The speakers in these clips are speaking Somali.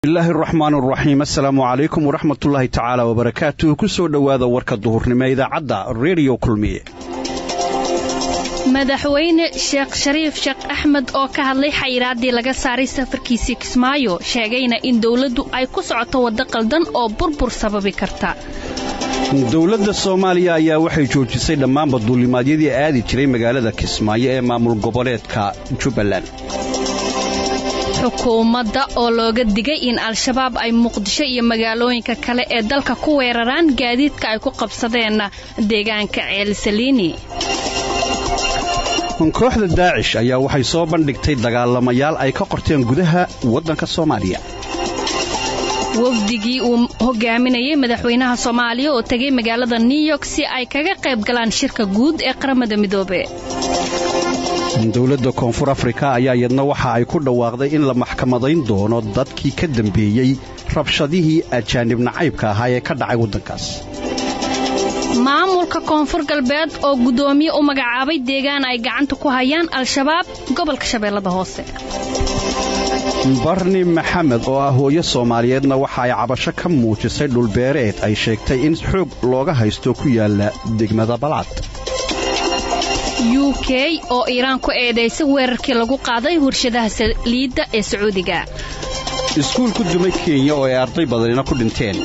Bismillaahi raxmaan raxiim. Assalaamu calaykum waraxmatullaahi tacaala wabarakaatuh. Ku soo dhowaada warka duhurnimo idaacadda Redio Kulmiye. Madaxweyne Sheekh Shariif Sheekh Axmed oo ka hadlay xayiraaddii laga saaray safarkiisii Kismaayo, sheegayna in dowladdu ay ku socoto waddo qaldan oo burbur sababi karta. Dowladda Soomaaliya ayaa waxay joojisay dhammaanba duulimaadyadii aadi jiray magaalada Kismaayo ee maamul goboleedka Jubbaland. Xukuumadda oo looga digay in Al-Shabaab ay Muqdisho iyo magaalooyinka kale ee dalka ku weeraraan gaadiidka ay ku qabsadeen deegaanka Ceelsaliini. Kooxda Daacish ayaa waxay soo bandhigtay dagaalamayaal ay ka qorteen gudaha waddanka Soomaaliya. Wafdigii uu hogaaminayay madaxweynaha Soomaaliya oo tegay magaalada New York si ay kaga qayb galaan shirka guud ee Qaramada Midoobe. Dowladda Koonfur Afrika ayaa iyadna waxa ay ku dhawaaqday in la maxkamadayn doono dadkii ka dambeeyey rabshadihii ajaanib nacaybka ahaa ee ka dhacay waddankaas. Maamulka Koonfur Galbeed oo guddoomiye u magacaabay deegaan ay gacanta ku hayaan Al-Shabaab gobolka Shabeellada Hoose. Barni Maxamed oo ah hooyo Soomaaliyeedna waxa ay cabasho ka muujisay dhulbeereed ay sheegtay in xoog looga haysto ku yaala degmada Balcad. UK oo Iiraan ku eedaysay weerarkii lagu qaaday warshadaha saliidda ee Sacuudiga. Iskuul ku dumay Kenya oo ay arday badanina ku dhinteen.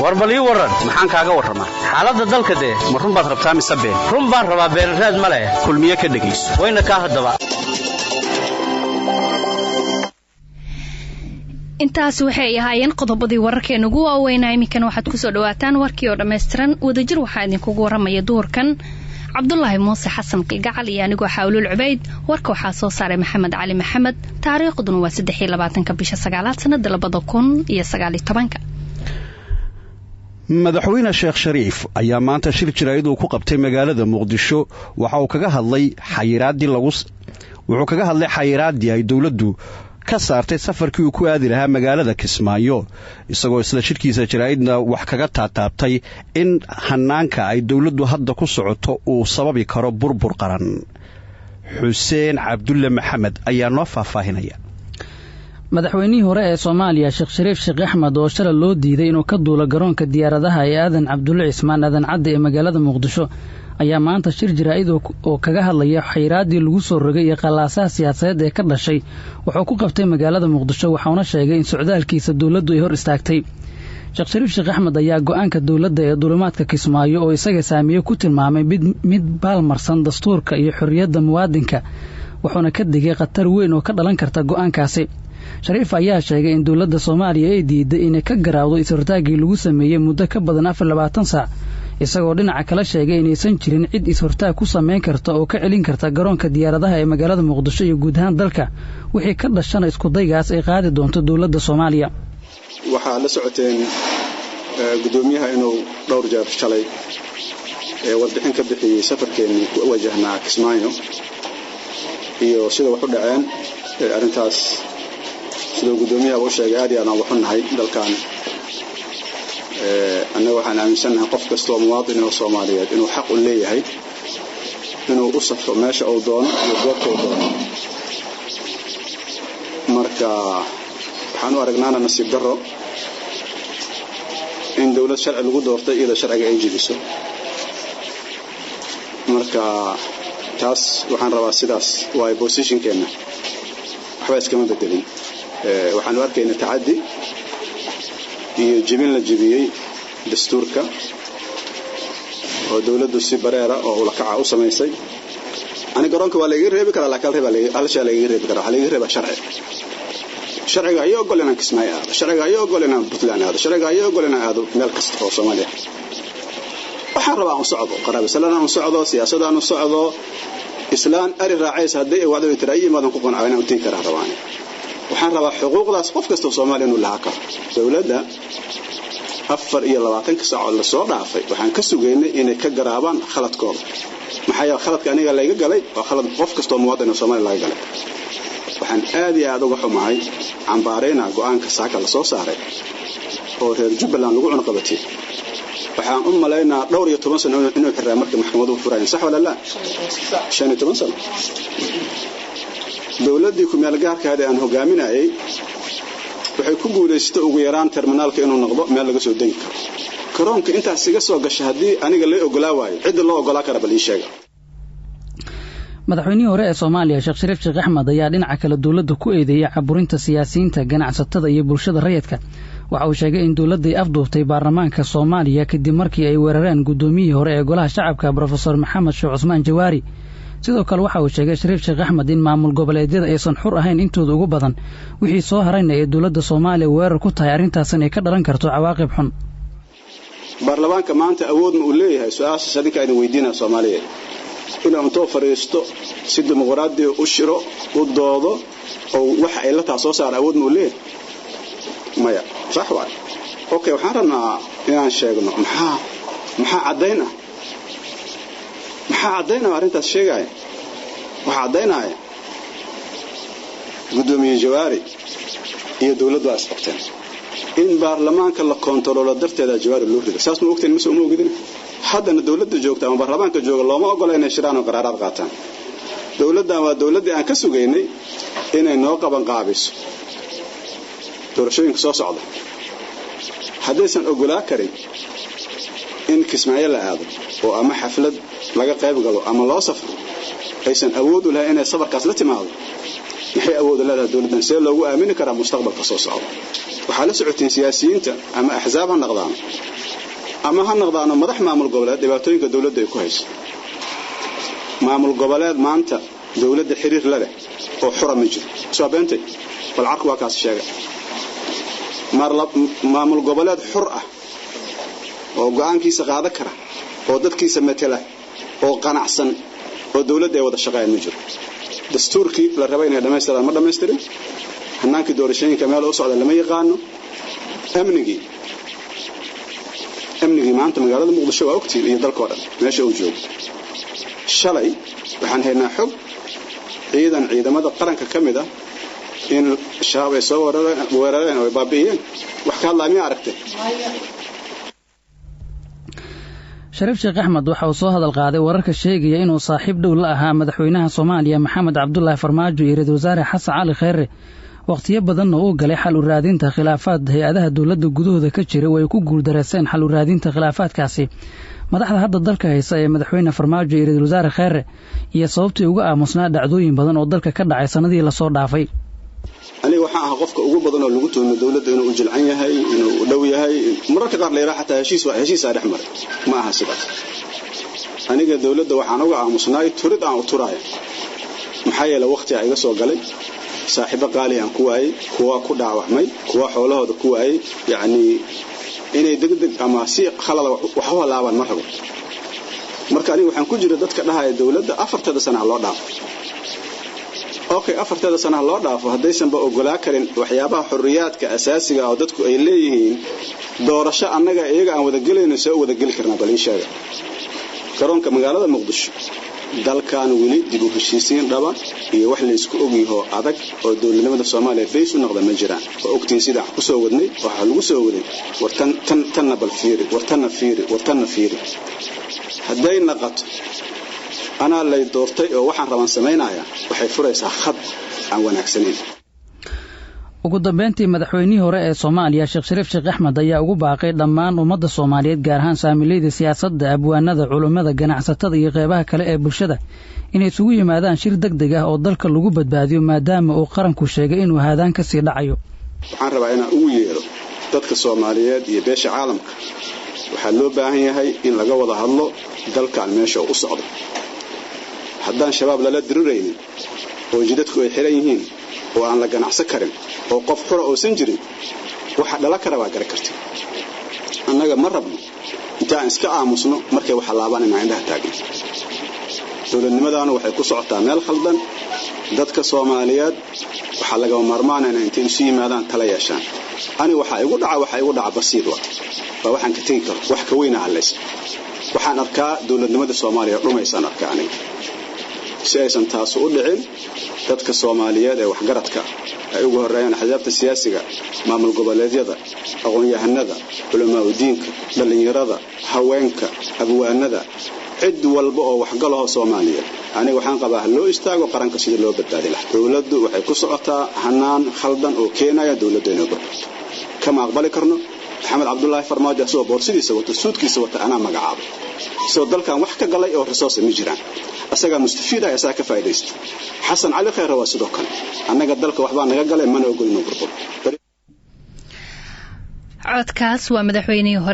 War bal ii warran, maxaan kaaga warramaa? Xaaladda dalka dee. Ma run baad rabtaa mise been? Run baan rabaa, beenraad ma leh. Kulmiye ka dhegayso. Wayna kaa haddaba. Intaas waxay ahaayeen qodobadii wararkeena ugu waaweynaa. Iminkan waxaad kusoo dhawaataan warkii oo dhammaystiran. Wadajir waxaa idinkugu waramaya duhurkan Cabdulaahi Muuse Xasan Kilgacal iyo anigoo Xaawluul Cubayd. Warka waxaa soo saaray Maxamed Cali Maxamed. Taariikhduna waa 23-ka bisha sagaalaad sanada 2019-ka. Madaxweyne Sheekh Shariif ayaa maanta shir jaraa'id uu ku qabtay magaalada Muqdisho waxa uu kaga hadlay xayiraaddii lagu wuxuu kaga hadlay xayiraaddii ay dowladdu ka saartay safarkii uu ku aadi lahaa magaalada Kismaayo, isagoo isla shirkiisa jaraa'idna wax kaga taataabtay in hanaanka ay dowladdu hadda ku socoto uu sababi karo burbur qaran. Xuseen Cabdulle Maxamed ayaa noo faahfaahinaya. Madaxweynihii hore ee Soomaaliya Sheekh Shariif Sheekh Axmed oo shalay loo diiday inuu ka duulo garoonka diyaaradaha ee Aadan Cabdulle Cismaan, Aadan Cadde, ee magaalada Muqdisho ayaa maanta shir jaraa'id oo kaga hadlaya xayraaddii lagu soo rogay iyo qallaasaha siyaasadeed ee ka dhashay wuxuu ku qabtay magaalada Muqdisho, waxauna sheegay in socdaalkiisa dowladdu ay hor istaagtay. Sheekh Shariif Sheekh Axmed ayaa go-aanka dowladda ee duulimaadka Kismaayo oo isaga saamiye ku tilmaamay mid baalmarsan dastuurka iyo xorriyadda muwaadinka, wuxuuna ka digay khatar weyn oo ka dhalan karta go-aankaasi. Shariif ayaa sheegay in dowladda Soomaaliya ay diiday inay ka garaawdo is-hortaaggii lagu sameeyey muddo ka badan 24 saac, isagoo dhinaca kala sheegay inaysan jirin cid is-hortaag ku samayn karta oo ka celin karta garoonka diyaaradaha ee magaalada Muqdisho iyo guud ahaan dalka, wixii ka dhashana iskudaygaas ay qaadi doonto dowladda Soomaaliya. Waxaa la socoteen guddoomiyaha inuu dhowr jeer shalay warbixin ka bixiyey safarkeennii ku wajahnaa Kismaayo iyo sida wax u dhaceen. Arrintaas siduu guddoomiyaha u sheegay, aad iyo aad aan waxu nahay dalkan. Annaga waxaan aaminsannahay qof kasta oo muwaadin oo Soomaaliyeed inuu xaq u leeyahay inuu u safro meesha uu doono iyo goobta uu doono. Marka waxaan u aragnaana nasiib darro in dowlad sharci lagu doortay iyadoo sharciga ay jebiso. Marka taas waxaan rabaa sidaas waayo positionkeenna waxba iskama bedelin. Waxaanu arkaynaa tacaddi iyo jebin la jebiyey dastuurka oo dowladdu si bareera oo ulakaca u samaysay. Ani garoonka waa lagaga reebi karaa, laakiin hal shay lagaga reebi karaa, waxaa lagaga reebaa sharci. Sharciga ayaa ogol inaan Kismaayo aado, sharciga ayaa ogol inaan Puntland aado, sharciga ayaa ogol inaan aado meel kasta oo Soomaaliya. Waxaan rabaa aan u socdo qaraabisalaan, aan u socdo siyaasadaan, u socdo islaan ari raacaysa hadday ay wacdo tira imaadan ku qanco inaan u tegi karaa rabaan. Waxaan rabaa xuquuqdaas qof kasta oo Soomaaliya inuu lahaa karo. Dowladda 24-ka saacood la soo dhaafay waxaan ka sugaynay inay ka garaabaan khaladkooda, maxaa yeele khaladka aniga layga galay waa khalad qof kasta oo muwaadin oo Soomaaliya laga galay. Waxaan aad iyo aad uga xumahay, cambaarayna go'aanka saaka la soo saaray oo reer Jubbaland lagu cunaqabatay. Waxaan u malaynaa dhowr iyo toban sano inuu xiraa markii maxkamaduhu furayeen, sax wala laa? 15 sano. Dowladdii ku-meelgaarka ahayd ee aan hogaaminayay waxay ku guulaysatay ugu yaraan terminaalka inuu noqdo meel laga soo degi karo. Garoonka intaas iga soo gasha haddii aniga lay ogolaa waayo, cidda loo ogolaa kara bal ii sheega. Madaxweynihii hore ee Soomaaliya Sheekh Shariif Sheekh Axmed ayaa dhinaca kale dowladda ku eedeeyey caburinta siyaasiyiinta, ganacsatada iyo bulshada rayidka. Waxa uu sheegay in dowladday afduubtay baarlamaanka Soomaaliya kadib markii ay weerareen guddoomiyihii hore ee golaha shacabka Brofesor Maxamed Sheekh Cusmaan Jawaari. Sidoo kale waxa uu sheegay Shariif Sheekh Axmed in maamul goboleedyada aysan xur ahayn intooda ugu badan, wixii soo harayna ee dowladda Soomaaliya weerar ku tahay, arrintaasina ay ka dhalan karto cawaaqib xun. Baarlamaanka maanta awood ma uu leeyahay? Su-aashaas adinkaa idin weydiinaya Soomaaliyeed, inuu intoo fadhiisto si dimuqraadi u shiro, u doodo oo waxa ay la taa soo saara, awood ma uu leeyahay? Maya, sax waay. Okay, waxaan rabnaa inaan sheegno maxaa caddayn ah, maxaa caddaynaya arrintaas sheegaya. Waxaa caddaynaya guddoomiye Jawaari iyo dowladdu waa isqabteen. In baarlamaanka la koontaroolo darteeda Jawaari loo rido, saas ma ogteen mise uma ogidin? Haddana dowladda joogta ama baarlamaanka jooga looma ogola inay shiraan oo qaraaraad qaataan. Dowladdan waa dowladdii aan ka sugaynay inay noo qaban qaabiso doorashooyinka soo socda. Haddaysan ogolaa karin in Kismaayo la aado oo ama xaflad laga qayb galo ama loo safro, aysan awood u lahayn inay safarkaas la timaado, maxay awood u leedahay dowladdan? See loogu aamini karaa mustaqbalka soo socda? Waxaa la socotiin siyaasiyiinta, ama axsaab ha noqdaano ama ha noqdaano madax maamul goboleed, dhibaatooyinka dowladda ay ku hayso. Maamul goboleed maanta dowladda xiriir la leh oo xura ma jiro. Soo beentay bal carku waa kaas sheega. Maamul goboleed xur ah oo go'aankiisa qaadan kara oo dadkiisa matala oo qanacsan oo dowladda ay wada shaqeeyaan ma jiro. Dastuurkii la rabay inay dhammaystiraan ma dhammaystirin. Hanaankii doorashooyinka meel u socda lama yaqaano. Amnigii maanta magaalada Muqdisho waa ogtiin iyo dalkoo dhan meesha uu joogo. Shalay waxaan haynaa xog ciidan ciidamada qaranka ka mid ah in Shabaab ay soo weerareen oo ay baabi'iyeen. Wax ka hadlaa miyaa aragtay? Shariif Sheekh Axmed waxa uu soo hadal qaaday wararka sheegaya inuu saaxiib dhow la ahaa madaxweynaha Soomaaliya Maxamed Cabdulaahi Farmaajo iyo ra-iisul wasaare Xasan Cali Kheyre, wakhtiyo badanna uu galay xal u raadinta khilaafaad hay-adaha dowladda gudahooda ka jira oo ay ku guuldareyseen xal u raadinta khilaafaadkaasi madaxda hadda dalka haysa ee madaxweyne Farmaajo iyo ra-iisul wasaare Kheyre, iyo sababtii uga aamusnaa dhacdooyin badan oo dalka ka dhacay sannadihii lasoo dhaafay. Aniga waxaan ahaa qofka ugu badan oo lagu tuhmo dowladda inuu u jilcan yahay, inuu u dhow yahay, mararka qaar la yidhaha xataa heshiis waa heshiisaa dhex maray. Ma aha sidaas. Aniga dowladda waxaan uga aamusnaay turid aan u turaayo, maxaa yeelay waqti iga soo galay, saaxiibo qaali aan ku waayey, kuwa ku dhaawacmay, kuwa xoolahooda ku waayey. Yacnii inay degdeg ama si khalada wax u halaabaan ma rabo. Marka aniga waxaan ku jira dadka dhahaya dowladda afarteeda sana ha loo dhaafo. Okay, afarteeda sana ha loo dhaafo haddaysanba ogolaa karin waxyaabaha xorriyaadka asaasiga oo dadku ay leeyihiin. Doorasho annaga iyaga aan wadagelayno, see u wadageli karnaa? Bal ii sheega. Garoonka magaalada Muqdisho, dalkan weli dib u heshiisiin dhaba iyo wax laysku ogyahoo adag oo dowladnimada Soomaaliya bays u noqda ma jiraan. Waa ogtihiin sidaan ku soo wadnay. Waxaa lagu soo waday war tan tan tanna bal fiiri, war tanna fiiri, war tanna fiiri. Hadday naqato anaa lay doortay oo waxaan rabaan samaynayaa, waxay furaysaa khad aan wanaagsanayn. Ugu dambeyntii, madaxweynihii hore ee Soomaaliya Sheekh Shariif Sheekh Axmed ayaa ugu baaqay dhammaan ummadda Soomaaliyeed, gaar ahaan saamileyda siyaasadda, abwaanada, culummada, ganacsatada iyo qeybaha kale ee bulshada, inay isugu yimaadaan shir deg deg ah oo dalka lagu badbaadiyo, maadaama uu qaranku sheegay inuu haadaan ka sii dhacayo. Waxaan rabaa inaan ugu yeero dadka Soomaaliyeed iyo beesha caalamka. Waxaa loo baahan yahay in laga wada hadlo dalkan meesha u socdo. Haddaan Shabaab lala diriraynin oo jidadku ay xiran yihiin oo aan la ganacsan karin oo qof xura uusan jirin, waxa dhala kara waa gara karti. Annaga ma rabno intaan iska aamusno markay waxa laabaan inaan indhaha taagno. Dowladnimadaanu waxay ku socotaa meel khaldan. Dadka Soomaaliyeed waxaa lagama maarmaana inay intay isu yimaadaan tala yeeshaan. Ani waxaa igu dhaca, waxaa igu dhaca basiid wa waa waxaan ka tegi karo, wax ka weyna hallaysa. Waxaan arkaa dowladnimada Soomaaliya dhumaysaan arkaa aniga. Si aysan taas u dhicin, dadka Soomaaliyeed ee waxgaradka ay ugu horeeyaan axsaabta siyaasiga, maamul goboleedyada, aqoon-yahanada, culamaa'udiinka, dhallinyarada, haweenka, abwaanada, Cid walba oo waxgalaho Soomaaliya, aniga waxaan qabaa ha loo istaago qaranka sidii loo badbaadi lahaa. Dowladdu waxay ku socotaa hanaan khaldan oo keenaya dowladdu inay burburto. Kama aqbali karno Maxamed Cabdulaahi Farmaajo asagoo boorsidiisa wata, suudkiisa wata, anaa magacaabay, isagoo dalkan wax ka galay oo resource ma jiraan, asagaa mustafiid ah, asagaa ka faa'idaysta. Xasan Cali Khayre waa sidoo kale. Annaga dalka waxbaa naga galay, mana ogol inuu burburo. Codkaas waa madaxweynihii hore.